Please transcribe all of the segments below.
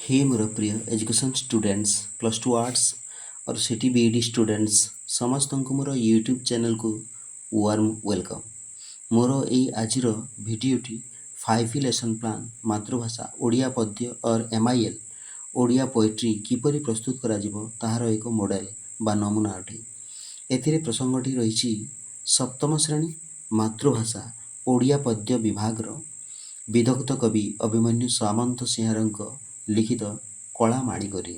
ହେ ମୋର ପ୍ରିୟ education students, +2 arts और city B.Ed students, ସମସ୍ତଙ୍କୁ ମୋର ୟୁଟ୍ୟୁବ୍ ଚ୍ୟାନେଲ୍କୁ ୱାର୍ମ welcome. ମୋର ଏଇ ଆଜିର ଭିଡ଼ିଓଟି ଫାଇଭ୍ ଲେସନ୍ ପ୍ଲାନ୍ ମାତୃଭାଷା ଓଡ଼ିଆ ପଦ୍ୟ ଅର୍ ଏମ୍ଆଇଏଲ୍ ଓଡ଼ିଆ ପୋଏଟ୍ରି କିପରି ପ୍ରସ୍ତୁତ କରାଯିବ, ତାହାର ଏକ ମଡ଼େଲ୍ ବା ନମୁନା ଅଟେ। ଏଥିରେ ପ୍ରସଙ୍ଗଟି ରହିଛି ସପ୍ତମ ଶ୍ରେଣୀ ମାତୃଭାଷା ଓଡ଼ିଆ ପଦ୍ୟ ବିଭାଗର ବିଦଗ୍ଧ କବି ଅଭିମନ୍ୟୁ ସାମନ୍ତ ସିଂହାରଙ୍କ ଲିଖିତ କଳା ମାଣିକରେ।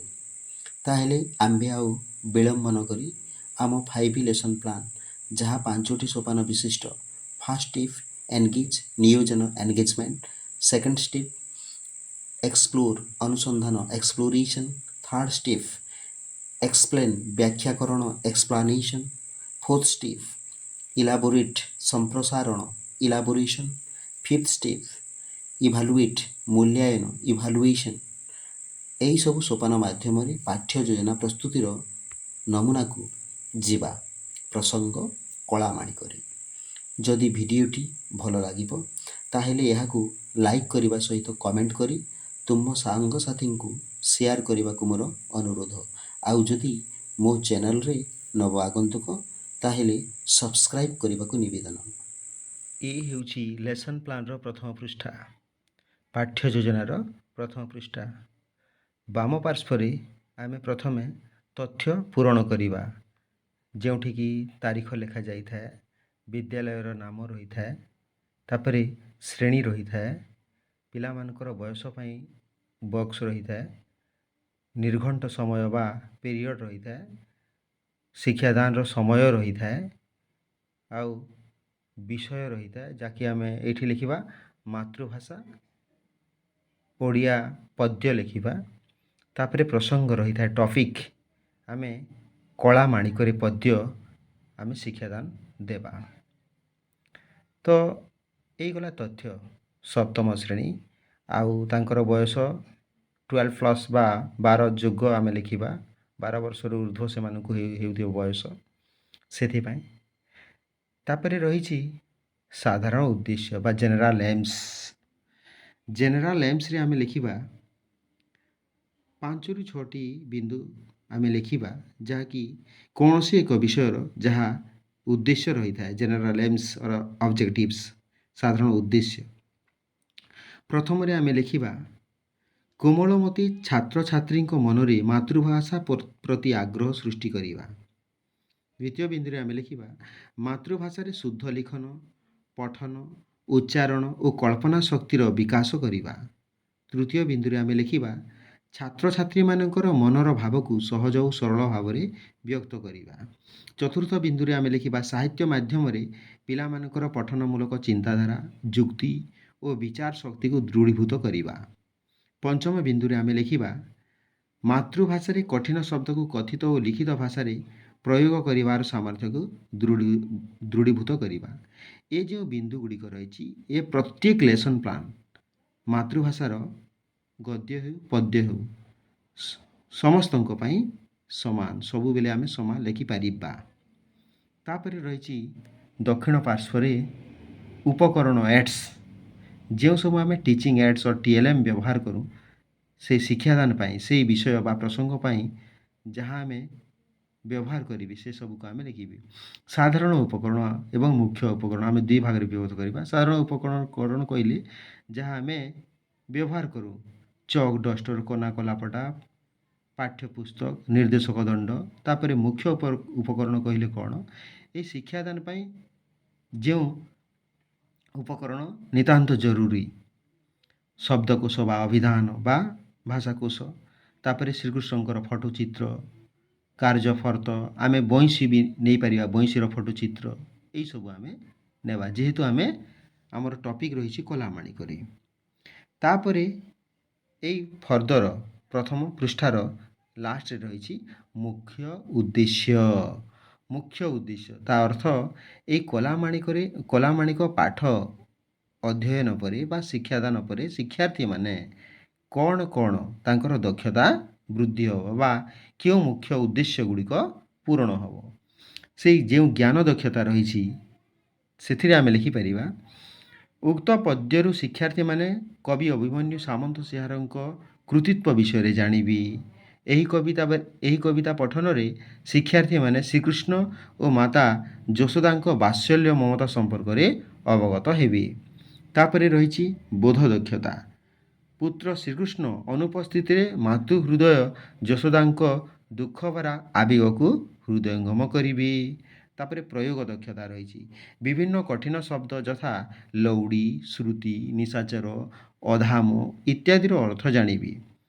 ତାହେଲେ ଆମ୍ଭେ ଆଉ ବିଳମ୍ବ ନକରି ଆମ ଫାଇଭ୍ ଲେସନ୍ ପ୍ଲାନ୍, ଯାହା ପାଞ୍ଚଟି ସୋପାନ ବିଶିଷ୍ଟ, ଫାର୍ଷ୍ଟ ଷ୍ଟେପ୍ ଏନଗେଜ୍, ନିୟୋଜନ, ଏନଗେଜମେଣ୍ଟ, ସେକେଣ୍ଡ ଷ୍ଟେପ୍ ଏକ୍ସପ୍ଲୋର, ଅନୁସନ୍ଧାନ, ଏକ୍ସପ୍ଲୋରେସନ୍, ଥାର୍ଡ଼ ଷ୍ଟେପ୍ ଏକ୍ସପ୍ଲେନ୍, ବ୍ୟାଖ୍ୟାକରଣ, ଏକ୍ସପ୍ଲାନେସନ୍, ଫୋର୍ଥ ଷ୍ଟେପ୍ ଇଲାବୋରେଟ୍, ସମ୍ପ୍ରସାରଣ, ଇଲାବୋରେସନ୍, ଫିଫ୍ଥ ଷ୍ଟେପ୍ ଇଭାଲୁଏଟ୍, ମୂଲ୍ୟାୟନ, ଇଭାଲୁଏସନ୍, ଏହିସବୁ ସୋପାନ ମାଧ୍ୟମରେ ପାଠ୍ୟ ଯୋଜନା ପ୍ରସ୍ତୁତିର ନମୁନାକୁ ଯିବା। ପ୍ରସଙ୍ଗ କଳା ମାଣିକରେ। ଯଦି ଭିଡ଼ିଓଟି ଭଲ ଲାଗିବ, ତାହେଲେ ଏହାକୁ ଲାଇକ୍ କରିବା ସହିତ କମେଣ୍ଟ କରି ତୁମ ସାଙ୍ଗସାଥୀଙ୍କୁ ସେୟାର କରିବାକୁ ମୋର ଅନୁରୋଧ। ଆଉ ଯଦି ମୋ ଚ୍ୟାନେଲରେ ନବ ଆଗନ୍ତୁକ, ତାହେଲେ ସବସ୍କ୍ରାଇବ୍ କରିବାକୁ ନିବେଦନ। ଏ ହେଉଛି ଲେସନ୍ ପ୍ଲାନ୍ର ପ୍ରଥମ ପୃଷ୍ଠା, ପାଠ୍ୟ ଯୋଜନାର ପ୍ରଥମ ପୃଷ୍ଠା। ବାମ ପାର୍ଶ୍ୱରେ ଆମେ ପ୍ରଥମେ ତଥ୍ୟ ପୂରଣ କରିବା, ଯେଉଁଠିକି ତାରିଖ ଲେଖାଯାଇଥାଏ, ବିଦ୍ୟାଳୟର ନାମ ରହିଥାଏ, ତାପରେ ଶ୍ରେଣୀ ରହିଥାଏ, ପିଲାମାନଙ୍କର ବୟସ ପାଇଁ ବକ୍ସ ରହିଥାଏ, ନିର୍ଘଣ୍ଟ ସମୟ ବା ପିରିୟଡ଼ ରହିଥାଏ, ଶିକ୍ଷାଦାନର ସମୟ ରହିଥାଏ ଆଉ ବିଷୟ ରହିଥାଏ, ଯାହାକି ଆମେ ଏଇଠି ଲେଖିବା ମାତୃଭାଷା ଓଡ଼ିଆ ପଦ୍ୟ ଲେଖିବା। ତାପରେ ପ୍ରସଙ୍ଗ ରହିଥାଏ, ଟପିକ୍, ଆମେ କଳା ମାଣିକରେ ପଦ୍ୟ ଆମେ ଶିକ୍ଷାଦାନ ଦେବା। ତ ଏଇ ଗଲା ତଥ୍ୟ, ସପ୍ତମ ଶ୍ରେଣୀ ଆଉ ତାଙ୍କର ବୟସ 12+ ବା 12 ଯୋଗ ଆମେ ଲେଖିବା। 12 ବର୍ଷରୁ ଉର୍ଦ୍ଧ୍ୱ ସେମାନଙ୍କୁ ହେଉଥିବ ବୟସ ସେଥିପାଇଁ। ତାପରେ ରହିଛି ସାଧାରଣ ଉଦ୍ଦେଶ୍ୟ ବା ଜେନେରାଲ ଏମ୍ସ। ଜେନେରାଲ ଏମ୍ସରେ ଆମେ ଲେଖିବା ପାଞ୍ଚରୁ ଛଅଟି ବିନ୍ଦୁ ଆମେ ଲେଖିବା, ଯାହାକି କୌଣସି ଏକ ବିଷୟର ଯାହା ଉଦ୍ଦେଶ୍ୟ ରହିଥାଏ। ଜେନେରାଲ ଏମ୍ସ ଅର ଅବଜେକ୍ଟିଭସ୍, ସାଧାରଣ ଉଦ୍ଦେଶ୍ୟ। ପ୍ରଥମରେ ଆମେ ଲେଖିବା, କୋମଳମତି ଛାତ୍ରଛାତ୍ରୀଙ୍କ ମନରେ ମାତୃଭାଷା ପ୍ରତି ଆଗ୍ରହ ସୃଷ୍ଟି କରିବା। ଦ୍ୱିତୀୟ ବିନ୍ଦୁରେ ଆମେ ଲେଖିବା, ମାତୃଭାଷାରେ ଶୁଦ୍ଧ ଲିଖନ, ପଠନ, ଉଚ୍ଚାରଣ ଓ କଳ୍ପନା ଶକ୍ତିର ବିକାଶ କରିବା। ତୃତୀୟ ବିନ୍ଦୁରେ ଆମେ ଲେଖିବା, ଛାତ୍ରଛାତ୍ରୀମାନଙ୍କର ମନର ଭାବକୁ ସହଜ ଓ ସରଳ ଭାବରେ ବ୍ୟକ୍ତ କରିବା। ଚତୁର୍ଥ ବିନ୍ଦୁରେ ଆମେ ଲେଖିବା, ସାହିତ୍ୟ ମାଧ୍ୟମରେ ପିଲାମାନଙ୍କର ପଠନମୂଳକ ଚିନ୍ତାଧାରା, ଯୁକ୍ତି ଓ ବିଚାର ଶକ୍ତିକୁ ଦୃଢ଼ୀଭୂତ କରିବା। ପଞ୍ଚମ ବିନ୍ଦୁରେ ଆମେ ଲେଖିବା, ମାତୃଭାଷାରେ କଠିନ ଶବ୍ଦକୁ କଥିତ ଓ ଲିଖିତ ଭାଷାରେ ପ୍ରୟୋଗ କରିବାର ସାମର୍ଥ୍ୟକୁ ଦୃଢ଼ୀଭୂତ କରିବା। ଏ ଯେଉଁ ବିନ୍ଦୁ ଗୁଡ଼ିକ ରହିଛି, ଏ ପ୍ରତ୍ୟେକ ଲେସନ୍ ପ୍ଲାନ୍ ମାତୃଭାଷାର ଗଦ୍ୟ ହେଉ, ପଦ୍ୟ ହେଉ, ସମସ୍ତଙ୍କ ପାଇଁ ସମାନ, ସବୁବେଳେ ଆମେ ସମାନ ଲେଖିପାରିବା। ତାପରେ ରହିଛି ଦକ୍ଷିଣ ପାର୍ଶ୍ୱରେ ଉପକରଣ, ଏଡ୍ସ, ଯେଉଁ ସବୁ ଆମେ ଟିଚିଂ ଏଡ୍ସ ଓ ଟିଏଲ୍ଏମ୍ ବ୍ୟବହାର କରୁ ସେଇ ଶିକ୍ଷାଦାନ ପାଇଁ, ସେଇ ବିଷୟ ବା ପ୍ରସଙ୍ଗ ପାଇଁ ଯାହା ଆମେ ବ୍ୟବହାର କରିବି, ସେସବୁକୁ ଆମେ ଲେଖିବି। ସାଧାରଣ ଉପକରଣ ଏବଂ ମୁଖ୍ୟ ଉପକରଣ ଆମେ ଦୁଇ ଭାଗରେ ବିଭକ୍ତ କରିବା। ସାଧାରଣ ଉପକରଣ କରଣ କହିଲେ ଯାହା ଆମେ ବ୍ୟବହାର କରୁ, ଚକ୍, ଡଷ୍ଟର, କନା କଲାପଟା, ପାଠ୍ୟପୁସ୍ତକ, ନିର୍ଦ୍ଦେଶକ ଦଣ୍ଡ। ତାପରେ ମୁଖ୍ୟ ଉପକରଣ କହିଲେ କ'ଣ? ଏଇ ଶିକ୍ଷାଦାନ ପାଇଁ ଯେଉଁ ଉପକରଣ ନିତାନ୍ତ ଜରୁରୀ, ଶବ୍ଦକୋଷ ବା ଅଭିଧାନ ବା ଭାଷାକୋଷ, ତାପରେ ଶ୍ରୀକୃଷ୍ଣଙ୍କର ଫଟୋଚିତ୍ର, କାର୍ଯ୍ୟଫର୍ତ୍ତ, ଆମେ ବଇଁଶୀ ବି ନେଇପାରିବା, ବଇଁଶୀର ଫଟୋଚିତ୍ର, ଏଇସବୁ ଆମେ ନେବା, ଯେହେତୁ ଆମେ ଆମର ଟପିକ୍ ରହିଛି କଲାମାଣିକରେ। ତାପରେ ଏଇ ଫର୍ଦ୍ଦର ପ୍ରଥମ ପୃଷ୍ଠାର ଲାଷ୍ଟରେ ରହିଛି ମୁଖ୍ୟ ଉଦ୍ଦେଶ୍ୟ। ମୁଖ୍ୟ ଉଦ୍ଦେଶ୍ୟ, ତା ଅର୍ଥ ଏଇ କଲାମାଣିକରେ, କଲାମାଣିକ ପାଠ ଅଧ୍ୟୟନ ପରେ ବା ଶିକ୍ଷାଦାନ ପରେ ଶିକ୍ଷାର୍ଥୀମାନେ କ'ଣ କ'ଣ ତାଙ୍କର ଦକ୍ଷତା ବୃଦ୍ଧି ହେବ ବା କେଉଁ ମୁଖ୍ୟ ଉଦ୍ଦେଶ୍ୟ ଗୁଡ଼ିକ ପୂରଣ ହେବ, ସେଇ ଯେଉଁ ଜ୍ଞାନ ଦକ୍ଷତା ରହିଛି, ସେଥିରେ ଆମେ ଲେଖିପାରିବା, ଉକ୍ତ ପଦ୍ୟରୁ ଶିକ୍ଷାର୍ଥୀମାନେ କବି ଅଭିମନ୍ୟୁ ସାମନ୍ତ ସିଂହାରଙ୍କ କୃତିତ୍ୱ ବିଷୟରେ ଜାଣିବି। ଏହି କବିତା ପଠନରେ ଶିକ୍ଷାର୍ଥୀମାନେ ଶ୍ରୀକୃଷ୍ଣ ଓ ମାତା ଯଶୋଦାଙ୍କ ବାତ୍ସଲ୍ୟ ମମତା ସମ୍ପର୍କରେ ଅବଗତ ହେବେ। ତାପରେ ରହିଛି ବୋଧ ଦକ୍ଷତା। ପୁତ୍ର ଶ୍ରୀକୃଷ୍ଣ ଅନୁପସ୍ଥିତିରେ ମାତୃ ହୃଦୟ ଯଶୋଦାଙ୍କ ଦୁଃଖଭରା ଆବେଗକୁ ହୃଦୟଙ୍ଗମ କରିବେ। ତାପରେ ପ୍ରୟୋଗ ଦକ୍ଷତା ରହିଛି। ବିଭିନ୍ନ କଠିନ ଶବ୍ଦ ଯଥା ଲଉଡ଼ି, ଶ୍ରୁତି, ନିଶାଚର, ଅଧାମ ଇତ୍ୟାଦିର ଅର୍ଥ ଜାଣିବେ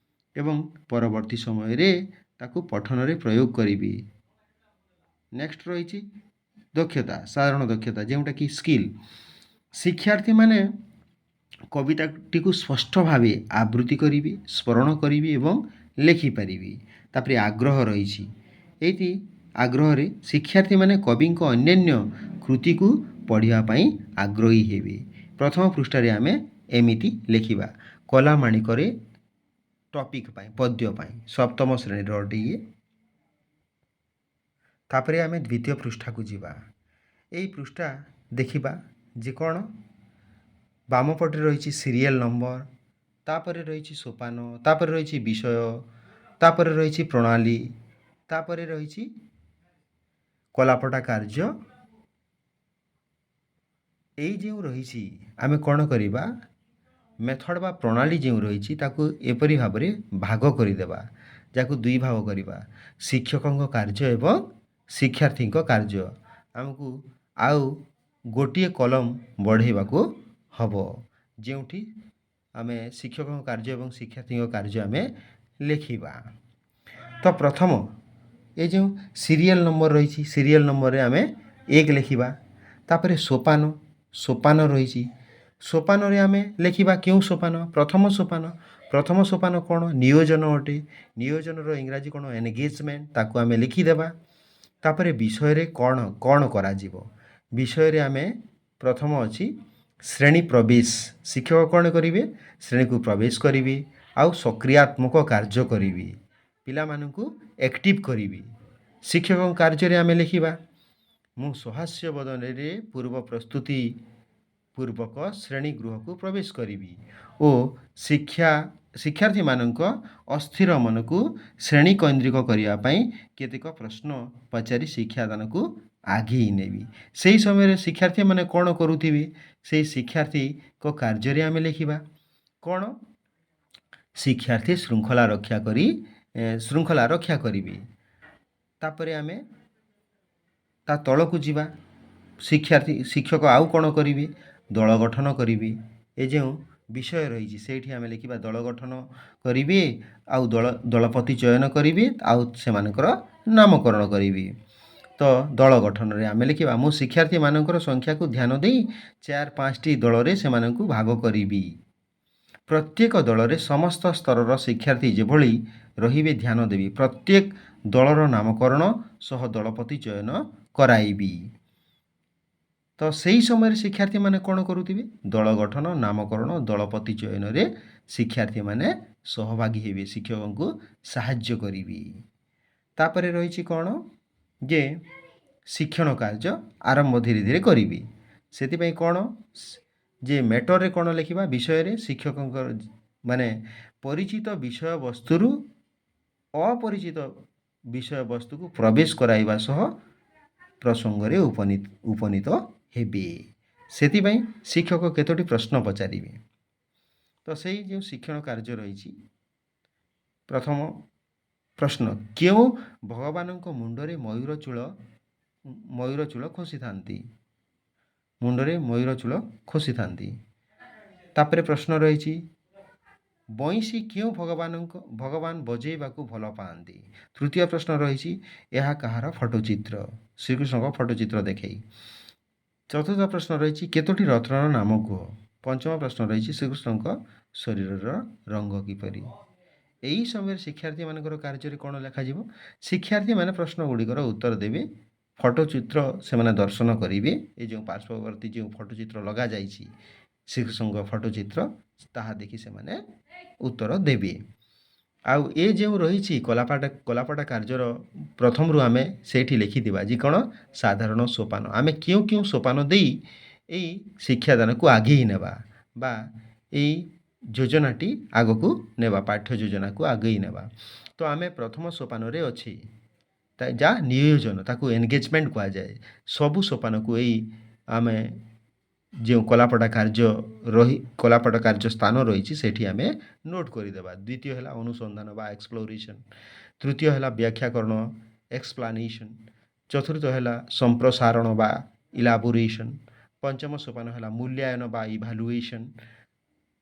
ଏବଂ ପରବର୍ତ୍ତୀ ସମୟରେ ତାକୁ ପଠନରେ ପ୍ରୟୋଗ କରିବେ। ନେକ୍ସଟ ରହିଛି ଦକ୍ଷତା, ସାଧାରଣ ଦକ୍ଷତା, ଯେଉଁଟାକି ସ୍କିଲ୍। ଶିକ୍ଷାର୍ଥୀମାନେ କବିତାଟିକୁ ସ୍ପଷ୍ଟ ଭାବେ ଆବୃତ୍ତି କରିବେ, ସ୍ମରଣ କରିବେ ଏବଂ ଲେଖିପାରିବେ। ତାପରେ ଆଗ୍ରହ ରହିଛି। ଏଇଠି ଆଗ୍ରହରେ ଶିକ୍ଷାର୍ଥୀମାନେ କବିଙ୍କ ଅନ୍ୟାନ୍ୟ କୃତିକୁ ପଢ଼ିବା ପାଇଁ ଆଗ୍ରହୀ ହେବେ। ପ୍ରଥମ ପୃଷ୍ଠାରେ ଆମେ ଏମିତି ଲେଖିବା କଲାମାଣିକରେ ଟପିକ୍ ପାଇଁ, ପଦ୍ୟ ପାଇଁ, ସପ୍ତମ ଶ୍ରେଣୀର ଅଟେ ଇଏ। ତାପରେ ଆମେ ଦ୍ୱିତୀୟ ପୃଷ୍ଠାକୁ ଯିବା। ଏଇ ପୃଷ୍ଠା ଦେଖିବା ଯେ କ'ଣ ବାମ ପଟରେ ରହିଛି ସିରିଏଲ୍ ନମ୍ବର, ତାପରେ ରହିଛି ସୋପାନ, ତାପରେ ରହିଛି ବିଷୟ, ତାପରେ ରହିଛି ପ୍ରଣାଳୀ, ତାପରେ ରହିଛି କଲାପଟା କାର୍ଯ୍ୟ। ଏଇ ଯେଉଁ ରହିଛି, ଆମେ କ'ଣ କରିବା? ମେଥଡ଼ ବା ପ୍ରଣାଳୀ ଯେଉଁ ରହିଛି, ତାକୁ ଏପରି ଭାବରେ ଭାଗ କରିଦେବା, ଯାହାକୁ ଦୁଇ ଭାଗ କରିବା, ଶିକ୍ଷକଙ୍କ କାର୍ଯ୍ୟ ଏବଂ ଶିକ୍ଷାର୍ଥୀଙ୍କ କାର୍ଯ୍ୟ। ଆମକୁ ଆଉ ଗୋଟିଏ କଲମ ବଢ଼େଇବାକୁ ହେବ, ଯେଉଁଠି ଆମେ ଶିକ୍ଷକଙ୍କ କାର୍ଯ୍ୟ ଏବଂ ଶିକ୍ଷାର୍ଥୀଙ୍କ କାର୍ଯ୍ୟ ଆମେ ଲେଖିବା। ତ ପ୍ରଥମ ଏ ଯେଉଁ ସିରିଏଲ୍ ନମ୍ବର ରହିଛି, ସିରିଏଲ୍ ନମ୍ବରରେ ଆମେ 1 ଲେଖିବା। ତାପରେ ସୋପାନ, ସୋପାନ ରହିଛି। ସୋପାନରେ ଆମେ ଲେଖିବା କେଉଁ ସୋପାନ? ପ୍ରଥମ ସୋପାନ। ପ୍ରଥମ ସୋପାନ କ'ଣ? ନିୟୋଜନ ଅଟେ। ନିୟୋଜନର ଇଂରାଜୀ କ'ଣ? ଏନଗେଜମେଣ୍ଟ। ତାକୁ ଆମେ ଲେଖିଦେବା। ତାପରେ ବିଷୟରେ କ'ଣ କ'ଣ କରାଯିବ? ବିଷୟରେ ଆମେ ପ୍ରଥମ ଅଛି ଶ୍ରେଣୀ ପ୍ରବେଶ। ଶିକ୍ଷକ କ'ଣ କରିବେ? ଶ୍ରେଣୀକୁ ପ୍ରବେଶ କରିବେ ଆଉ ସକ୍ରିୟାତ୍ମକ କାର୍ଯ୍ୟ କରିବେ, ପିଲାମାନଙ୍କୁ ଆକ୍ଟିଭ୍ କରିବେ। ଶିକ୍ଷକଙ୍କ କାର୍ଯ୍ୟରେ ଆମେ ଲେଖିବା, ମୁଁ ସହାସ୍ୟ ବଦନରେ ପୂର୍ବ ପ୍ରସ୍ତୁତି ପୂର୍ବକ ଶ୍ରେଣୀ ଗୃହକୁ ପ୍ରବେଶ କରିବି ଓ ଶିକ୍ଷାର୍ଥୀମାନଙ୍କ ଅସ୍ଥିର ମନକୁ ଶ୍ରେଣୀ କୈନ୍ଦ୍ରିକ କରିବା ପାଇଁ କେତେକ ପ୍ରଶ୍ନ ପଚାରି ଶିକ୍ଷାଦାନକୁ ଆଗେଇ ନେବି। ସେହି ସମୟରେ ଶିକ୍ଷାର୍ଥୀମାନେ କ'ଣ କରୁଥିବେ? ସେଇ ଶିକ୍ଷାର୍ଥୀଙ୍କ କାର୍ଯ୍ୟରେ ଆମେ ଲେଖିବା କ'ଣ? ଶିକ୍ଷାର୍ଥୀ ଶୃଙ୍ଖଳା ରକ୍ଷା କରିବେ। ତାପରେ ଆମେ ତା ତଳକୁ ଯିବା। ଶିକ୍ଷକ ଆଉ କ'ଣ କରିବେ? ଦଳ ଗଠନ କରିବେ। ଏ ଯେଉଁ ବିଷୟ ରହିଛି, ସେଇଠି ଆମେ ଲେଖିବା ଦଳ ଗଠନ କରିବେ ଆଉ ଦଳପତି ଚୟନ କରିବେ ଆଉ ସେମାନଙ୍କର ନାମକରଣ କରିବେ। ତ ଦଳ ଗଠନରେ ଆମେ ଲେଖିବା, ମୁଁ ଶିକ୍ଷାର୍ଥୀମାନଙ୍କର ସଂଖ୍ୟାକୁ ଧ୍ୟାନ ଦେଇ ଚାରି ପାଞ୍ଚଟି ଦଳରେ ସେମାନଙ୍କୁ ଭାଗ କରିବି। ପ୍ରତ୍ୟେକ ଦଳରେ ସମସ୍ତ ସ୍ତରର ଶିକ୍ଷାର୍ଥୀ ଯେଭଳି ରହିବେ ଧ୍ୟାନ ଦେବି। ପ୍ରତ୍ୟେକ ଦଳର ନାମକରଣ ସହ ଦଳପତି ଚୟନ କରାଇବି। ତ ସେଇ ସମୟରେ ଶିକ୍ଷାର୍ଥୀମାନେ କ'ଣ କରୁଥିବେ? ଦଳ ଗଠନ, ନାମକରଣ, ଦଳପତି ଚୟନରେ ଶିକ୍ଷାର୍ଥୀମାନେ ସହଭାଗୀ ହେବେ, ଶିକ୍ଷକଙ୍କୁ ସାହାଯ୍ୟ କରିବେ। ତାପରେ ରହିଛି କ'ଣ ଯେ ଶିକ୍ଷଣ କାର୍ଯ୍ୟ ଆରମ୍ଭ ଧୀରେ ଧୀରେ କରିବି। ସେଥିପାଇଁ କ'ଣ ଯେ ମେଟରରେ କ'ଣ ଲେଖିବା? ବିଷୟରେ ଶିକ୍ଷକଙ୍କର ମାନେ ପରିଚିତ ବିଷୟବସ୍ତୁରୁ ଅପରିଚିତ ବିଷୟବସ୍ତୁକୁ ପ୍ରବେଶ କରାଇବା ସହ ପ୍ରସଙ୍ଗରେ ଉପନୀତ ହେବେ। ସେଥିପାଇଁ ଶିକ୍ଷକ କେତୋଟି ପ୍ରଶ୍ନ ପଚାରିବେ। ତ ସେଇ ଯେଉଁ ଶିକ୍ଷଣ କାର୍ଯ୍ୟ ରହିଛି, ପ୍ରଥମ ପ୍ରଶ୍ନ, କେଉଁ ଭଗବାନଙ୍କ ମୁଣ୍ଡରେ ମୟୂର ଚୂଳ ଖୋସିଥାନ୍ତି? ମୁଣ୍ଡରେ ମୟୂର ଚୂଳ ଖୋସିଥାନ୍ତି। ତାପରେ ପ୍ରଶ୍ନ ରହିଛି, ବଇଁଶୀ କେଉଁ ଭଗବାନ ବଜେଇବାକୁ ଭଲ ପାଆନ୍ତି? ତୃତୀୟ ପ୍ରଶ୍ନ ରହିଛି, ଏହା କାହାର ଫଟୋଚିତ୍ର? ଶ୍ରୀକୃଷ୍ଣଙ୍କ ଫଟୋଚିତ୍ର ଦେଖେଇ। ଚତୁର୍ଥ ପ୍ରଶ୍ନ ରହିଛି, କେତୋଟି ରତ୍ନର ନାମ କୁହ? ପଞ୍ଚମ ପ୍ରଶ୍ନ ରହିଛି, ଶ୍ରୀକୃଷ୍ଣଙ୍କ ଶରୀରର ରଙ୍ଗ କିପରି? ଏହି ସମୟରେ ଶିକ୍ଷାର୍ଥୀମାନଙ୍କର କାର୍ଯ୍ୟରେ କ'ଣ ଲେଖାଯିବ? ଶିକ୍ଷାର୍ଥୀମାନେ ପ୍ରଶ୍ନ ଗୁଡ଼ିକର ଉତ୍ତର ଦେବେ। ଫଟୋଚିତ୍ର ସେମାନେ ଦର୍ଶନ କରିବେ। ଏ ଯେଉଁ ପାର୍ଶ୍ୱବର୍ତ୍ତୀ ଯେଉଁ ଫଟୋଚିତ୍ର ଲଗାଯାଇଛି, ଶ୍ରୀକୃଷ୍ଣଙ୍କ ଫଟୋଚିତ୍ର, ତାହା ଦେଖି ସେମାନେ ଉତ୍ତର ଦେବେ। ଆଉ ଏ ଯେଉଁ ରହିଛି କଲାପଟା କାର୍ଯ୍ୟର ପ୍ରଥମରୁ ଆମେ ସେଇଠି ଲେଖିଥିବା ଯେ କ'ଣ ସାଧାରଣ ସୋପାନ, ଆମେ କେଉଁ କେଉଁ ସୋପାନ ଦେଇ ଏଇ ଶିକ୍ଷାଦାନକୁ ଆଗେଇ ନେବା ବା ଏଇ ଯୋଜନାଟି ଆଗକୁ ନେବା, ପାଠ୍ୟ ଯୋଜନାକୁ ଆଗେଇ ନେବା। ତ ଆମେ ପ୍ରଥମ ସୋପାନରେ ଅଛି, ଯାହା ନିୟୋଜନ, ତାକୁ ଏନଗେଜମେଣ୍ଟ କୁହାଯାଏ। ସବୁ ସୋପାନକୁ ଏଇ ଆମେ ଯେଉଁ କଲାପଟା କାର୍ଯ୍ୟ ରହି, କଲାପଟା କାର୍ଯ୍ୟ ସ୍ଥାନ ରହିଛି, ସେଠି ଆମେ ନୋଟ୍ କରିଦେବା। ଦ୍ୱିତୀୟ ହେଲା ଅନୁସନ୍ଧାନ ବା ଏକ୍ସପ୍ଲୋରେସନ୍। ତୃତୀୟ ହେଲା ବ୍ୟାଖ୍ୟାକରଣ, ଏକ୍ସପ୍ଲାନେସନ୍। ଚତୁର୍ଥ ହେଲା ସମ୍ପ୍ରସାରଣ ବା ଇଲାବୋରେସନ୍। ପଞ୍ଚମ ସୋପାନ ହେଲା ମୂଲ୍ୟାୟନ ବା ଇଭାଲୁଏସନ୍।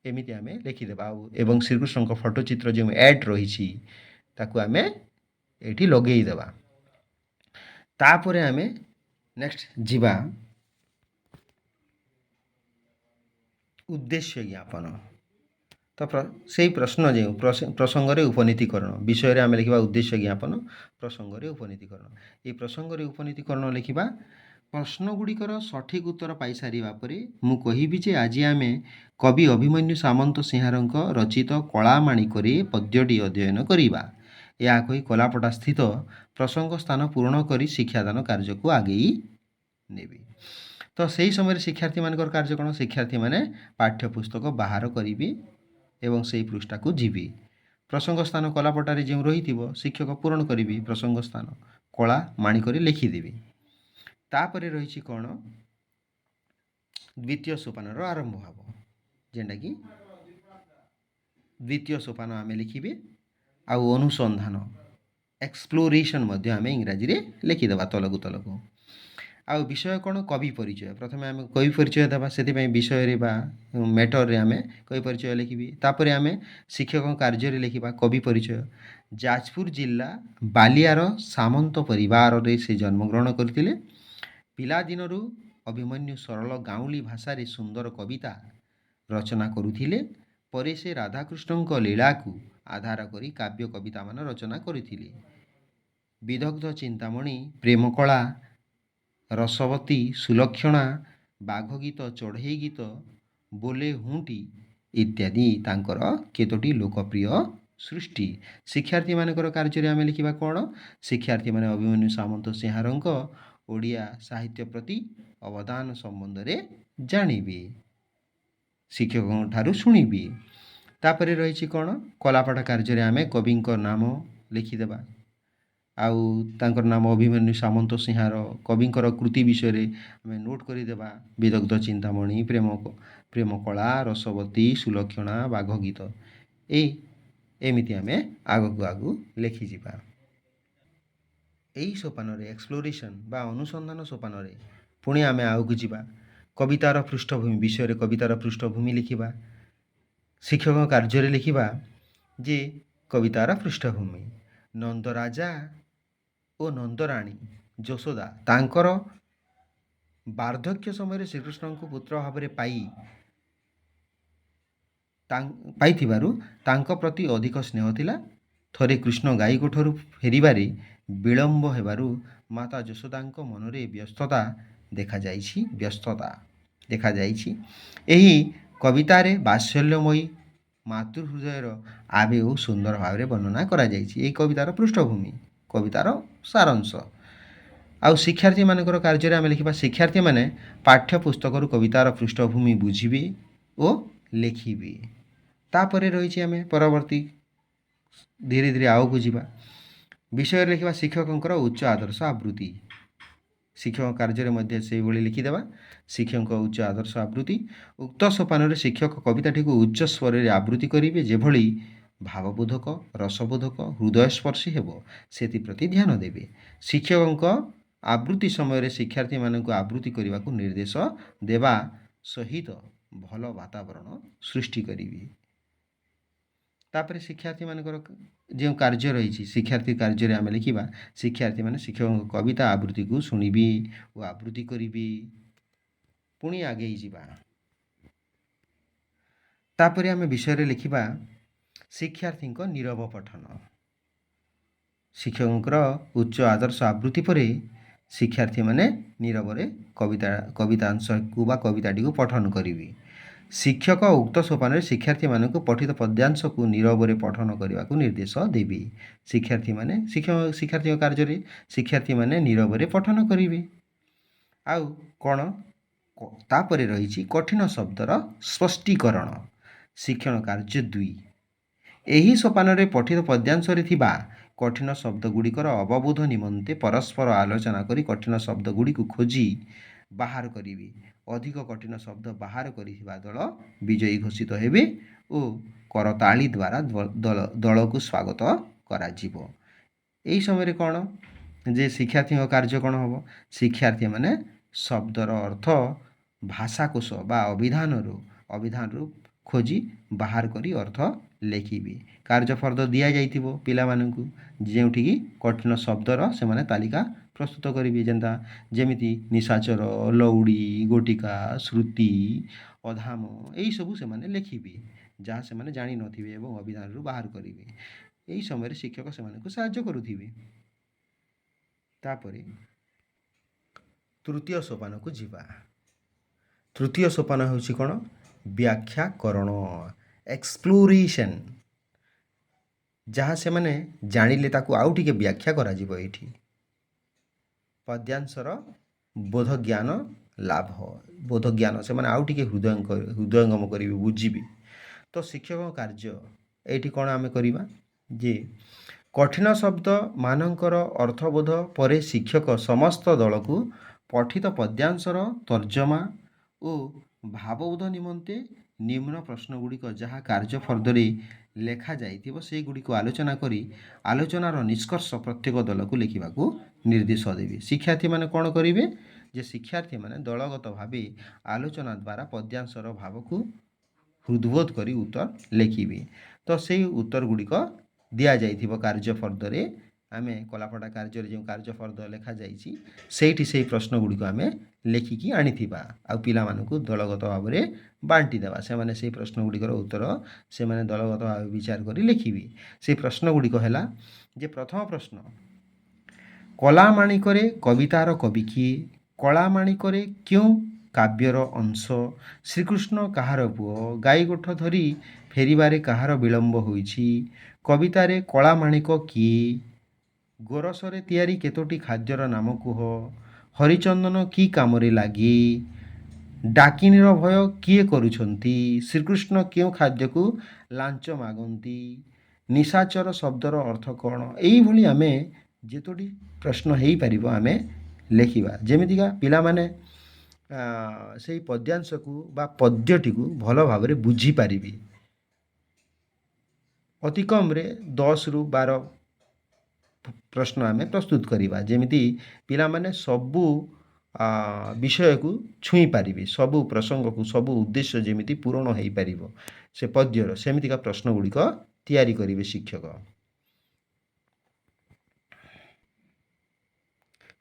ଏମିତି ଆମେ ଲେଖିଦେବା। ଆଉ ଏବଂ ଶ୍ରୀକୃଷ୍ଣଙ୍କ ଫଟୋଚିତ୍ର ଯେଉଁ ଆଡ଼୍ ରହିଛି, ତାକୁ ଆମେ ଏଇଠି ଲଗେଇଦେବା। ତାପରେ ଆମେ ନେକ୍ସଟ ଯିବା, ଉଦ୍ଦେଶ୍ୟ ଜ୍ଞାପନ। ତ ସେଇ ପ୍ରଶ୍ନ ଯେଉଁ ପ୍ରସଙ୍ଗରେ ଉପନୀତିକରଣ, ବିଷୟରେ ଆମେ ଲେଖିବା ଉଦ୍ଦେଶ୍ୟ ଜ୍ଞାପନ, ପ୍ରସଙ୍ଗରେ ଉପନୀତିକରଣ। ଏଇ ପ୍ରସଙ୍ଗରେ ଉପନୀତିକରଣ ଲେଖିବା। ପ୍ରଶ୍ନ ଗୁଡ଼ିକର ସଠିକ୍ ଉତ୍ତର ପାଇସାରିବା ପରେ ମୁଁ କହିବି ଯେ ଆଜି ଆମେ କବି ଅଭିମନ୍ୟୁ ସାମନ୍ତ ସିଂହାରଙ୍କ ରଚିତ କଳାମାଣିକରେ ପଦ୍ୟଟି ଅଧ୍ୟୟନ କରିବା। ଏହା କହି କଲାପଟା ସ୍ଥିତ ପ୍ରସଙ୍ଗ ସ୍ଥାନ ପୂରଣ କରି ଶିକ୍ଷାଦାନ କାର୍ଯ୍ୟକୁ ଆଗେଇ ନେବି। ତ ସେହି ସମୟରେ ଶିକ୍ଷାର୍ଥୀମାନଙ୍କର କାର୍ଯ୍ୟ କ'ଣ? ଶିକ୍ଷାର୍ଥୀମାନେ ପାଠ୍ୟପୁସ୍ତକ ବାହାର କରିବେ ଏବଂ ସେଇ ପୃଷ୍ଠାକୁ ଯିବେ। ପ୍ରସଙ୍ଗ ସ୍ଥାନ କଲାପଟାରେ ଯେଉଁ ରହିଥିବ, ଶିକ୍ଷକ ପୂରଣ କରିବେ। ପ୍ରସଙ୍ଗ ସ୍ଥାନ କଳା ମାଣିକରେ ଲେଖିଦେବେ। ତାପରେ ରହିଛି କ'ଣ? ଦ୍ୱିତୀୟ ସୋପାନର ଆରମ୍ଭ ହେବ, ଯେନ୍ଟାକି ଦ୍ୱିତୀୟ ସୋପାନ ଆମେ ଲେଖିବେ ଆଉ ଅନୁସନ୍ଧାନ, ଏକ୍ସପ୍ଲୋରେସନ୍ ମଧ୍ୟ ଆମେ ଇଂରାଜୀରେ ଲେଖିଦେବା ତଲକୁ ତଲକୁ। ଆଉ ବିଷୟ କ'ଣ? କବି ପରିଚୟ। ପ୍ରଥମେ ଆମେ କବି ପରିଚୟ ଦେବା, ସେଥିପାଇଁ ବିଷୟରେ ବା ମ୍ୟାଟରରେ ଆମେ କବି ପରିଚୟ ଲେଖିବି। ତାପରେ ଆମେ ଶିକ୍ଷକଙ୍କ କାର୍ଯ୍ୟରେ ଲେଖିବା କବି ପରିଚୟ। ଯାଜପୁର ଜିଲ୍ଲା ବାଲିଆର ସାମନ୍ତ ପରିବାରରେ ସେ ଜନ୍ମଗ୍ରହଣ କରିଥିଲେ। ପିଲାଦିନରୁ ଅଭିମନ୍ୟୁ ସରଳ ଗାଉଁଲି ଭାଷାରେ ସୁନ୍ଦର କବିତା ରଚନା କରୁଥିଲେ। ପରେ ସେ ରାଧାକୃଷ୍ଣଙ୍କ ଲୀଳାକୁ ଆଧାର କରି କାବ୍ୟ କବିତାମାନ ରଚନା କରିଥିଲେ। ବିଦଗ୍ଧ ଚିନ୍ତାମଣି, ପ୍ରେମକଳା, ରସବତୀ, ସୁଲକ୍ଷଣା, ବାଘ ଗୀତ, ଚଢ଼େଇ ଗୀତ, ବୋଲେ ହୁଁଟି ଇତ୍ୟାଦି ତାଙ୍କର କେତୋଟି ଲୋକପ୍ରିୟ ସୃଷ୍ଟି। ଶିକ୍ଷାର୍ଥୀମାନଙ୍କର କାର୍ଯ୍ୟରେ ଆମେ ଲେଖିବା କ'ଣ? ଶିକ୍ଷାର୍ଥୀମାନେ ଅଭିମନ୍ୟୁ ସାମନ୍ତ ସିଂହାରଙ୍କ ଓଡ଼ିଆ ସାହିତ୍ୟ ପ୍ରତି ଅବଦାନ ସମ୍ବନ୍ଧରେ ଜାଣିବେ, ଶିକ୍ଷକଙ୍କ ଠାରୁ ଶୁଣିବି। ତାପରେ ରହିଛି କ'ଣ? କଲାପାଠ କାର୍ଯ୍ୟରେ ଆମେ କବିଙ୍କ ନାମ ଲେଖିଦେବା ଆଉ ତାଙ୍କର ନାମ ଅଭିମନ୍ୟୁ ସାମନ୍ତ ସିଂହାର। କବିଙ୍କର କୃତି ବିଷୟରେ ଆମେ ନୋଟ୍ କରିଦେବା, ବିଦଗ୍ଧ ଚିନ୍ତାମଣି, ପ୍ରେମକଳା, ରସବତୀ, ସୁଲକ୍ଷଣା, ବାଘ ଗୀତ। ଏଇ ଏମିତି ଆମେ ଆଗକୁ ଆଗକୁ ଲେଖିଯିବା। ଏଇ ସୋପାନରେ, ଏକ୍ସପ୍ଲୋରେସନ୍ ବା ଅନୁସନ୍ଧାନ ସୋପାନରେ ପୁଣି ଆମେ ଆଗକୁ ଯିବା। କବିତାର ପୃଷ୍ଠଭୂମି ବିଷୟରେ କବିତାର ପୃଷ୍ଠଭୂମି ଲେଖିବା। ଶିକ୍ଷକ କାର୍ଯ୍ୟରେ ଲେଖିବା ଯେ କବିତାର ପୃଷ୍ଠଭୂମି, ନନ୍ଦରାଜା ଓ ନନ୍ଦରାଣୀ ଯଶୋଦା ତାଙ୍କର ବାର୍ଦ୍ଧକ୍ୟ ସମୟରେ ଶ୍ରୀକୃଷ୍ଣଙ୍କୁ ପୁତ୍ର ଭାବରେ ପାଇଥିବାରୁ ତାଙ୍କ ପ୍ରତି ଅଧିକ ସ୍ନେହ ଥିଲା। ଥରେ କୃଷ୍ଣ ଗାଈ ଗୋଠରୁ ଫେରିବାରେ ବିଳମ୍ବ ହେବାରୁ ମାତା ଯଶୋଦାଙ୍କ ମନରେ ବ୍ୟସ୍ତତା ଦେଖାଯାଇଛି। ଏହି କବିତାରେ ବାତ୍ସଲ୍ୟମୟୀ ମାତୃହୃଦୟର ଆବେଗ ସୁନ୍ଦର ଭାବରେ ବର୍ଣ୍ଣନା କରାଯାଇଛି। ଏହି କବିତାର ପୃଷ୍ଠଭୂମି, କବିତାର ସାରାଂଶ। ଆଉ ଶିକ୍ଷାର୍ଥୀମାନଙ୍କର କାର୍ଯ୍ୟରେ ଆମେ ଲେଖିବା, ଶିକ୍ଷାର୍ଥୀମାନେ ପାଠ୍ୟପୁସ୍ତକରୁ କବିତାର ପୃଷ୍ଠଭୂମି ବୁଝିବେ ଓ ଲେଖିବେ। ତାପରେ ରହିଛି, ଆମେ ପରବର୍ତ୍ତୀ ଧୀରେ ଧୀରେ ଆଗକୁ ଯିବା। ବିଷୟରେ ଲେଖିବା ଶିକ୍ଷକଙ୍କର ଉଚ୍ଚ ଆଦର୍ଶ ଆବୃତ୍ତି। ଶିକ୍ଷକ କାର୍ଯ୍ୟରେ ମଧ୍ୟ ସେଇଭଳି ଲେଖିଦେବା, ଶିକ୍ଷକଙ୍କ ଉଚ୍ଚ ଆଦର୍ଶ ଆବୃତ୍ତି। ଉକ୍ତ ସୋପାନରେ ଶିକ୍ଷକ କବିତାଟିକୁ ଉଚ୍ଚ ସ୍ୱରରେ ଆବୃତ୍ତି କରିବେ। ଯେଭଳି ଭାବବୋଧକ, ରସବୋଧକ, ହୃଦୟସ୍ପର୍ଶୀ ହେବ, ସେଥିପ୍ରତି ଧ୍ୟାନ ଦେବେ। ଶିକ୍ଷକଙ୍କ ଆବୃତ୍ତି ସମୟରେ ଶିକ୍ଷାର୍ଥୀମାନଙ୍କୁ ଆବୃତ୍ତି କରିବାକୁ ନିର୍ଦ୍ଦେଶ ଦେବା ସହିତ ଭଲ ବାତାବରଣ ସୃଷ୍ଟି କରିବେ। ତାପରେ ଶିକ୍ଷାର୍ଥୀମାନଙ୍କର ଯେଉଁ କାର୍ଯ୍ୟ ରହିଛି, ଶିକ୍ଷାର୍ଥୀ କାର୍ଯ୍ୟରେ ଆମେ ଲେଖିବା, ଶିକ୍ଷାର୍ଥୀମାନେ ଶିକ୍ଷକଙ୍କ କବିତା ଆବୃତ୍ତିକୁ ଶୁଣିବେ ଓ ଆବୃତ୍ତି କରିବେ। ପୁଣି ଆଗେଇ ଯିବା। ତାପରେ ଆମେ ବିଷୟରେ ଲେଖିବା ଶିକ୍ଷାର୍ଥୀଙ୍କ ନୀରବ ପଠନ। ଶିକ୍ଷକଙ୍କର ଉଚ୍ଚ ଆଦର୍ଶ ଆବୃତ୍ତି ପରେ ଶିକ୍ଷାର୍ଥୀମାନେ ନୀରବରେ କବିତାଂଶକୁ ବା କବିତାଟିକୁ ପଠନ କରିବେ। ଶିକ୍ଷକ ଉକ୍ତ ସୋପାନରେ ଶିକ୍ଷାର୍ଥୀମାନଙ୍କୁ ପଠିତ ପଦ୍ୟାଂଶକୁ ନୀରବରେ ପଠନ କରିବାକୁ ନିର୍ଦ୍ଦେଶ ଦେବେ। ଶିକ୍ଷାର୍ଥୀମାନେ ଶିକ୍ଷକ ଶିକ୍ଷାର୍ଥୀଙ୍କ କାର୍ଯ୍ୟରେ ଶିକ୍ଷାର୍ଥୀମାନେ ନୀରବରେ ପଠନ କରିବେ। ଆଉ କ'ଣ? ତାପରେ ରହିଛି କଠିନ ଶବ୍ଦର ସ୍ପଷ୍ଟୀକରଣ। ଶିକ୍ଷଣ କାର୍ଯ୍ୟ 2। ଏହି ସୋପାନରେ ପଠିତ ପଦ୍ୟାଂଶରେ ଥିବା କଠିନ ଶବ୍ଦ ଗୁଡ଼ିକର ଅବବୋଧ ନିମନ୍ତେ ପରସ୍ପର ଆଲୋଚନା କରି କଠିନ ଶବ୍ଦ ଗୁଡ଼ିକୁ ଖୋଜି ବାହାର କରିବେ। ଅଧିକ କଠିନ ଶବ୍ଦ ବାହାର କରିଥିବା ଦଳ ବିଜୟୀ ଘୋଷିତ ହେବେ ଓ କରତାଳି ଦ୍ୱାରା ଦଳକୁ ସ୍ୱାଗତ କରାଯିବ। ଏହି ସମୟରେ କ'ଣ ଯେ ଶିକ୍ଷାର୍ଥୀଙ୍କ କାର୍ଯ୍ୟ କ'ଣ ହେବ? ଶିକ୍ଷାର୍ଥୀମାନେ ଶବ୍ଦର ଅର୍ଥ ଭାଷାକୋଷ ବା ଅଭିଧାନରୁ ଖୋଜି ବାହାର କରି ଅର୍ଥ ଲେଖିବେ। କାର୍ଯ୍ୟଫର୍ଦ୍ଦ ଦିଆଯାଇଥିବ ପିଲାମାନଙ୍କୁ, ଯେଉଁଠିକି କଠିନ ଶବ୍ଦର ସେମାନେ ତାଲିକା ପ୍ରସ୍ତୁତ କରିବେ। ଯେମିତି ନିଶାଚର, ଲଉଡ଼ି, ଗୋଟିକା, ଶ୍ରୁତି, ଅଧାମ, ଏଇସବୁ ସେମାନେ ଲେଖିବେ, ଯାହା ସେମାନେ ଜାଣିନଥିବେ ଏବଂ ଅଭିଧାନରୁ ବାହାର କରିବେ। ଏହି ସମୟରେ ଶିକ୍ଷକ ସେମାନଙ୍କୁ ସାହାଯ୍ୟ କରୁଥିବେ। ତାପରେ ତୃତୀୟ ସୋପାନକୁ ଯିବା। ତୃତୀୟ ସୋପାନ ହେଉଛି କ'ଣ? ବ୍ୟାଖ୍ୟାକରଣ, ଏକ୍ସପ୍ଲୋରେସନ୍। ଯାହା ସେମାନେ ଜାଣିଲେ ତାକୁ ଆଉ ଟିକେ ବ୍ୟାଖ୍ୟା କରାଯିବ। ଏଇଠି ପଦ୍ୟାଂଶର ବୋଧଜ୍ଞାନ ଲାଭ, ବୋଧଜ୍ଞାନ ସେମାନେ ଆଉ ଟିକେ ହୃଦୟଙ୍ଗମ କରିବେ, ବୁଝିବେ। ତ ଶିକ୍ଷକଙ୍କ କାର୍ଯ୍ୟ ଏଇଠି କ'ଣ ଆମେ କରିବା ଯେ କଠିନ ଶବ୍ଦ ମାନଙ୍କର ଅର୍ଥବୋଧ ପରେ ଶିକ୍ଷକ ସମସ୍ତ ଦଳକୁ ପଠିତ ପଦ୍ୟାଂଶର ତର୍ଜମା ଓ ଭାବବୋଧ ନିମନ୍ତେ ନିମ୍ନ ପ୍ରଶ୍ନଗୁଡ଼ିକ ଯାହା କାର୍ଯ୍ୟଫର୍ଦ୍ଦରେ ଲେଖାଯାଇଥିବ ସେଗୁଡ଼ିକୁ ଆଲୋଚନା କରି ଆଲୋଚନାର ନିଷ୍କର୍ଷ ପ୍ରତ୍ୟେକ ଦଳକୁ ଲେଖିବାକୁ ନିର୍ଦ୍ଦେଶ ଦେବେ। ଶିକ୍ଷାର୍ଥୀମାନେ କ'ଣ କରିବେ ଯେ ଶିକ୍ଷାର୍ଥୀମାନେ ଦଳଗତ ଭାବେ ଆଲୋଚନା ଦ୍ୱାରା ପଦ୍ୟାଂଶର ଭାବକୁ ହୃଦବୋଧ କରି ଉତ୍ତର ଲେଖିବେ। ତ ସେଇ ଉତ୍ତର ଗୁଡ଼ିକ ଦିଆଯାଇଥିବ କାର୍ଯ୍ୟଫର୍ଦ୍ଦରେ। ଆମେ କଲାପଟା କାର୍ଯ୍ୟରେ ଯେଉଁ କାର୍ଯ୍ୟଫର୍ଦ୍ଦ ଲେଖାଯାଇଛି ସେଇଠି ସେଇ ପ୍ରଶ୍ନ ଗୁଡ଼ିକ ଆମେ ଲେଖିକି ଆଣିଥିବା ଆଉ ପିଲାମାନଙ୍କୁ ଦଳଗତ ଭାବରେ ବାଣ୍ଟି ଦେବା। ସେମାନେ ସେଇ ପ୍ରଶ୍ନ ଗୁଡ଼ିକର ଉତ୍ତର ସେମାନେ ଦଳଗତ ଭାବେ ବିଚାର କରି ଲେଖିବେ। ସେଇ ପ୍ରଶ୍ନ ଗୁଡ଼ିକ ହେଲା ଯେ ପ୍ରଥମ ପ୍ରଶ୍ନ, କଲାମାଣିକରେ କବିତାର କବି କିଏ? କଳାମାଣିକରେ କେଉଁ କାବ୍ୟର ଅଂଶ? ଶ୍ରୀକୃଷ୍ଣ କାହାର ପୁଅ? ଗାଈ ଗୋଠ ଧରି ଫେରିବାରେ କାହାର ବିଳମ୍ବ ହୋଇଛି? କବିତାରେ କଳାମାଣିକ କିଏ? ଗୋରସରେ ତିଆରି କେତୋଟି ଖାଦ୍ୟର ନାମ କୁହ? ହରିଚନ୍ଦନ କି କାମରେ ଲାଗେ? ଡାକିନୀର ଭୟ କିଏ କରୁଛନ୍ତି? ଶ୍ରୀକୃଷ୍ଣ କେଉଁ ଖାଦ୍ୟକୁ ଲାଞ୍ଚ ମାଗନ୍ତି? ନିଶାଚର ଶବ୍ଦର ଅର୍ଥ କ'ଣ? ଏଇଭଳି ଆମେ ଯେତୋଟି ପ୍ରଶ୍ନ ହେଇପାରିବ ଆମେ ଲେଖିବା, ଯେମିତିକା ପିଲାମାନେ ସେଇ ପଦ୍ୟାଂଶକୁ ବା ପଦ୍ୟଟିକୁ ଭଲ ଭାବରେ ବୁଝିପାରିବେ। ଅତି କମ୍ରେ 10ରୁ 12 ପ୍ରଶ୍ନ ଆମେ ପ୍ରସ୍ତୁତ କରିବା, ଯେମିତି ପିଲାମାନେ ସବୁ ବିଷୟକୁ ଛୁଇଁ ପାରିବେ, ସବୁ ପ୍ରସଙ୍ଗକୁ, ସବୁ ଉଦ୍ଦେଶ୍ୟ ଯେମିତି ପୂରଣ ହେଇପାରିବ ସେ ପଦ୍ୟର, ସେମିତିକା ପ୍ରଶ୍ନ ଗୁଡ଼ିକ ତିଆରି କରିବେ ଶିକ୍ଷକ।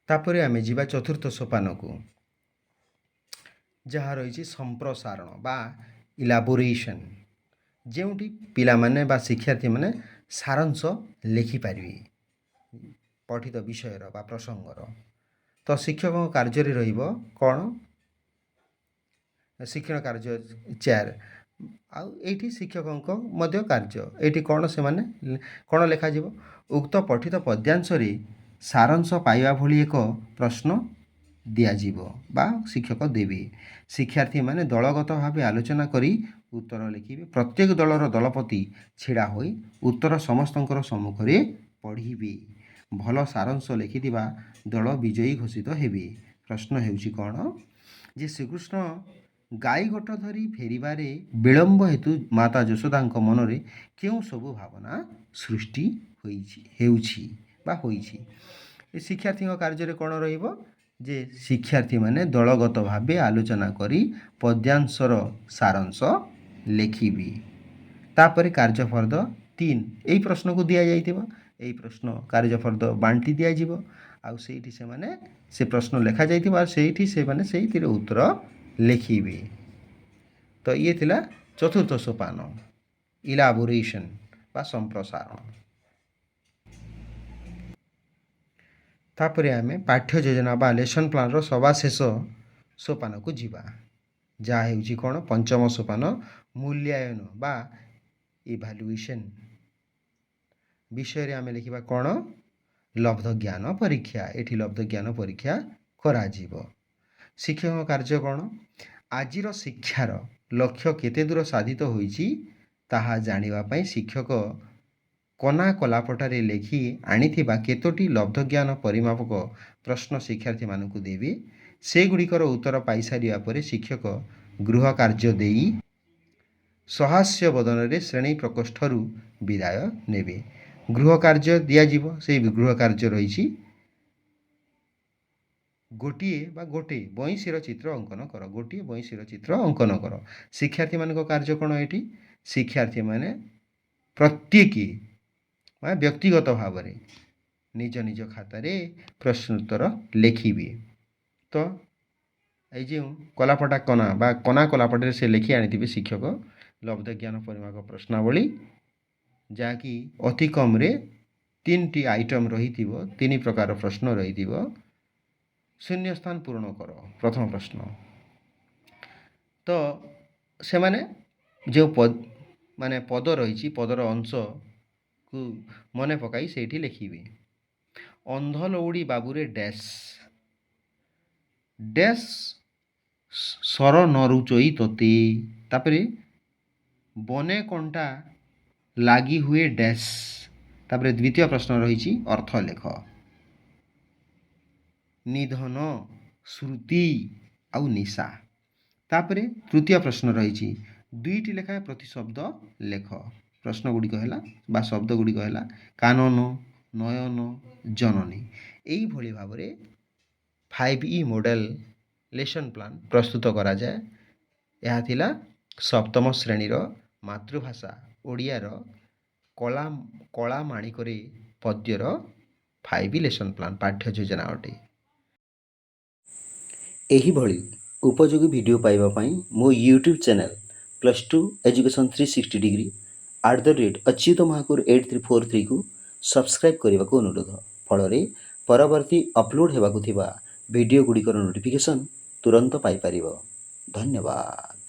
ତାପରେ ଆମେ ଯିବା ଚତୁର୍ଥ ସୋପାନକୁ, ଯାହା ରହିଛି ସମ୍ପ୍ରସାରଣ ବା ଇଲାବୋରେସନ୍, ଯେଉଁଠି ପିଲାମାନେ ବା ଶିକ୍ଷାର୍ଥୀମାନେ ସାରାଂଶ ଲେଖିପାରିବେ ପଠିତ ବିଷୟର ବା ପ୍ରସଙ୍ଗର। ତ ଶିକ୍ଷକଙ୍କ କାର୍ଯ୍ୟରେ ରହିବ କ'ଣ? ଶିକ୍ଷଣ କାର୍ଯ୍ୟ 4। ଆଉ ଏଇଠି ଶିକ୍ଷକଙ୍କ ମଧ୍ୟ କାର୍ଯ୍ୟ ଏଇଠି କ'ଣ, ସେମାନେ କ'ଣ ଲେଖାଯିବ? ଉକ୍ତ ପଠିତ ପଦ୍ୟାଂଶରେ ସାରାଂଶ ପାଇବା ଭଳି ଏକ ପ୍ରଶ୍ନ ଦିଆଯିବ ବା ଶିକ୍ଷକ ଦେବେ। ଶିକ୍ଷାର୍ଥୀମାନେ ଦଳଗତ ଭାବେ ଆଲୋଚନା କରି ଉତ୍ତର ଲେଖିବେ। ପ୍ରତ୍ୟେକ ଦଳର ଦଳପତି ଛିଡ଼ା ହୋଇ ଉତ୍ତର ସମସ୍ତଙ୍କର ସମ୍ମୁଖରେ ପଢ଼ିବେ। ଭଲ ସାରାଂଶ ଲେଖିଥିବା ଦଳ ବିଜୟୀ ଘୋଷିତ ହେବେ। ପ୍ରଶ୍ନ ହେଉଛି କ'ଣ ଯେ ଶ୍ରୀକୃଷ୍ଣ ଗାଈ ଗୋଠ ଧରି ଫେରିବାରେ ବିଳମ୍ବ ହେତୁ ମାତା ଯଶୋଦାଙ୍କ ମନରେ କେଉଁ ସବୁ ଭାବନା ସୃଷ୍ଟି ହେଉଛି ବା ହୋଇଛି। ଏ ଶିକ୍ଷାର୍ଥୀଙ୍କ କାର୍ଯ୍ୟରେ କ'ଣ ରହିବ ଯେ ଶିକ୍ଷାର୍ଥୀମାନେ ଦଳଗତ ଭାବେ ଆଲୋଚନା କରି ପଦ୍ୟାଂଶର ସାରାଂଶ ଲେଖିବେ। ତାପରେ କାର୍ଯ୍ୟଫର୍ଦ୍ଦ 3 ଏଇ ପ୍ରଶ୍ନକୁ ଦିଆଯାଇଥିବ। ଏଇ ପ୍ରଶ୍ନ କାର୍ଯ୍ୟଫର୍ଦ୍ଦ ବାଣ୍ଟି ଦିଆଯିବ ଆଉ ସେଇଠି ସେମାନେ ସେ ପ୍ରଶ୍ନ ଲେଖାଯାଇଥିବ ଆଉ ସେଇଠି ସେମାନେ ସେଇଥିରେ ଉତ୍ତର ଲେଖିବେ। ତ ଇଏ ଥିଲା ଚତୁର୍ଥ ସୋପାନ ଇଲାବୋରେସନ୍ ବା ସମ୍ପ୍ରସାରଣ। ତାପରେ ଆମେ ପାଠ୍ୟ ଯୋଜନା ବା ଲେସନ୍ ପ୍ଲାନ୍ର ସବା ଶେଷ ସୋପାନକୁ ଯିବା, ଯାହା ହେଉଛି କ'ଣ? ପଞ୍ଚମ ସୋପାନ ମୂଲ୍ୟାୟନ ବା ଇଭାଲୁଏସନ୍। ବିଷୟରେ ଆମେ ଲେଖିବା କ'ଣ? ଲବ୍ଧ ଜ୍ଞାନ ପରୀକ୍ଷା। ଏଠି ଲବ୍ଧ ଜ୍ଞାନ ପରୀକ୍ଷା କରାଯିବ। ଶିକ୍ଷକଙ୍କ କାର୍ଯ୍ୟ କ'ଣ? ଆଜିର ଶିକ୍ଷାର ଲକ୍ଷ୍ୟ କେତେ ଦୂର ସାଧିତ ହୋଇଛି, ତାହା ଜାଣିବା ପାଇଁ ଶିକ୍ଷକ କନା କଲାପଟାରେ ଲେଖି ଆଣିଥିବା କେତୋଟି ଲବ୍ଧଜ୍ଞାନ ପରିମାପକ ପ୍ରଶ୍ନ ଶିକ୍ଷାର୍ଥୀମାନଙ୍କୁ ଦେବେ। ସେଗୁଡ଼ିକର ଉତ୍ତର ପାଇସାରିବା ପରେ ଶିକ୍ଷକ ଗୃହ କାର୍ଯ୍ୟ ଦେଇ ସହାସ୍ୟ ବଦନରେ ଶ୍ରେଣୀ ପ୍ରକୋଷ୍ଠରୁ ବିଦାୟ ନେବେ। ଗୃହ କାର୍ଯ୍ୟ ଦିଆଯିବ। ସେଇ ଗୃହ କାର୍ଯ୍ୟ ରହିଛି, ଗୋଟିଏ ବା ଗୋଟେ ବଇଁଶୀର ଚିତ୍ର ଅଙ୍କନ କର। ଗୋଟିଏ ବଇଁଶୀର ଚିତ୍ର ଅଙ୍କନ କର। ଶିକ୍ଷାର୍ଥୀମାନଙ୍କ କାର୍ଯ୍ୟ କ'ଣ ଏଠି? ଶିକ୍ଷାର୍ଥୀମାନେ ପ୍ରତ୍ୟେକ ବା ବ୍ୟକ୍ତିଗତ ଭାବରେ ନିଜ ନିଜ ଖାତାରେ ପ୍ରଶ୍ନୋତ୍ତର ଲେଖିବେ। ତ ଏଇ ଯେଉଁ କଲାପଟା କନା ବା କନା କଲାପଟାରେ ସେ ଲେଖି ଆଣିଥିବେ ଶିକ୍ଷକ ଲବ୍ଧ ଜ୍ଞାନ ପରିମାପକ ପ୍ରଶ୍ନାବଳୀ, ଯାହାକି ଅତି କମ୍ରେ ତିନିଟି ଆଇଟମ୍ ରହିଥିବ, ତିନି ପ୍ରକାର ପ୍ରଶ୍ନ ରହିଥିବ। ଶୂନ୍ୟସ୍ଥାନ ପୂରଣ କର ପ୍ରଥମ ପ୍ରଶ୍ନ। ତ ସେମାନେ ଯେଉଁ ମାନେ ପଦ ରହିଛି, ପଦର ଅଂଶକୁ ମନେ ପକାଇ ସେଇଠି ଲେଖିବେ। ଅନ୍ଧ ଲଉଡ଼ି ବାବୁରେ ଡ୍ୟାସ୍ ଡ୍ୟାସ୍ ସର ନ ରୁଚଇ ତୋତେ। ତାପରେ ବନେ କଣ୍ଟା ଲାଗି ହୁଏ ଡ୍ୟାସ୍। ତାପରେ ଦ୍ୱିତୀୟ ପ୍ରଶ୍ନ ରହିଛି, ଅର୍ଥ ଲେଖ। ନିଧନ, ଶ୍ରୁତି ଆଉ ନିଶା। ତାପରେ ତୃତୀୟ ପ୍ରଶ୍ନ ରହିଛି, ଦୁଇଟି ଲେଖାଏଁ ପ୍ରତିଶବ୍ଦ ଲେଖ। ପ୍ରଶ୍ନ ଗୁଡ଼ିକ ହେଲା ବା ଶବ୍ଦ ଗୁଡ଼ିକ ହେଲା କାନନ, ନୟନ, ଜନନୀ। ଏଇଭଳି ଭାବରେ 5E model lesson plan ପ୍ରସ୍ତୁତ କରାଯାଏ। ଏହା ଥିଲା ସପ୍ତମ ଶ୍ରେଣୀର ମାତୃଭାଷା ଓଡ଼ିଆର କଳା ମାଣିକରେ ପଦ୍ୟର 5E lesson plan ପାଠ୍ୟ ଯୋଜନା ଅଟେ। ଏହିଭଳି ଉପଯୋଗୀ ଭିଡ଼ିଓ ପାଇବା ପାଇଁ ମୋ YouTube channel Plus Two Education 360 Degree @Achyut Mahakur 8343କୁ subscribe କରିବାକୁ ଅନୁରୋଧ। ଫଳରେ ପରବର୍ତ୍ତୀ ଅପଲୋଡ଼ ହେବାକୁ ଥିବା ଭିଡ଼ିଓ ଗୁଡ଼ିକର ନୋଟିଫିକେସନ୍ ତୁରନ୍ତ ପାଇପାରିବ। ଧନ୍ୟବାଦ।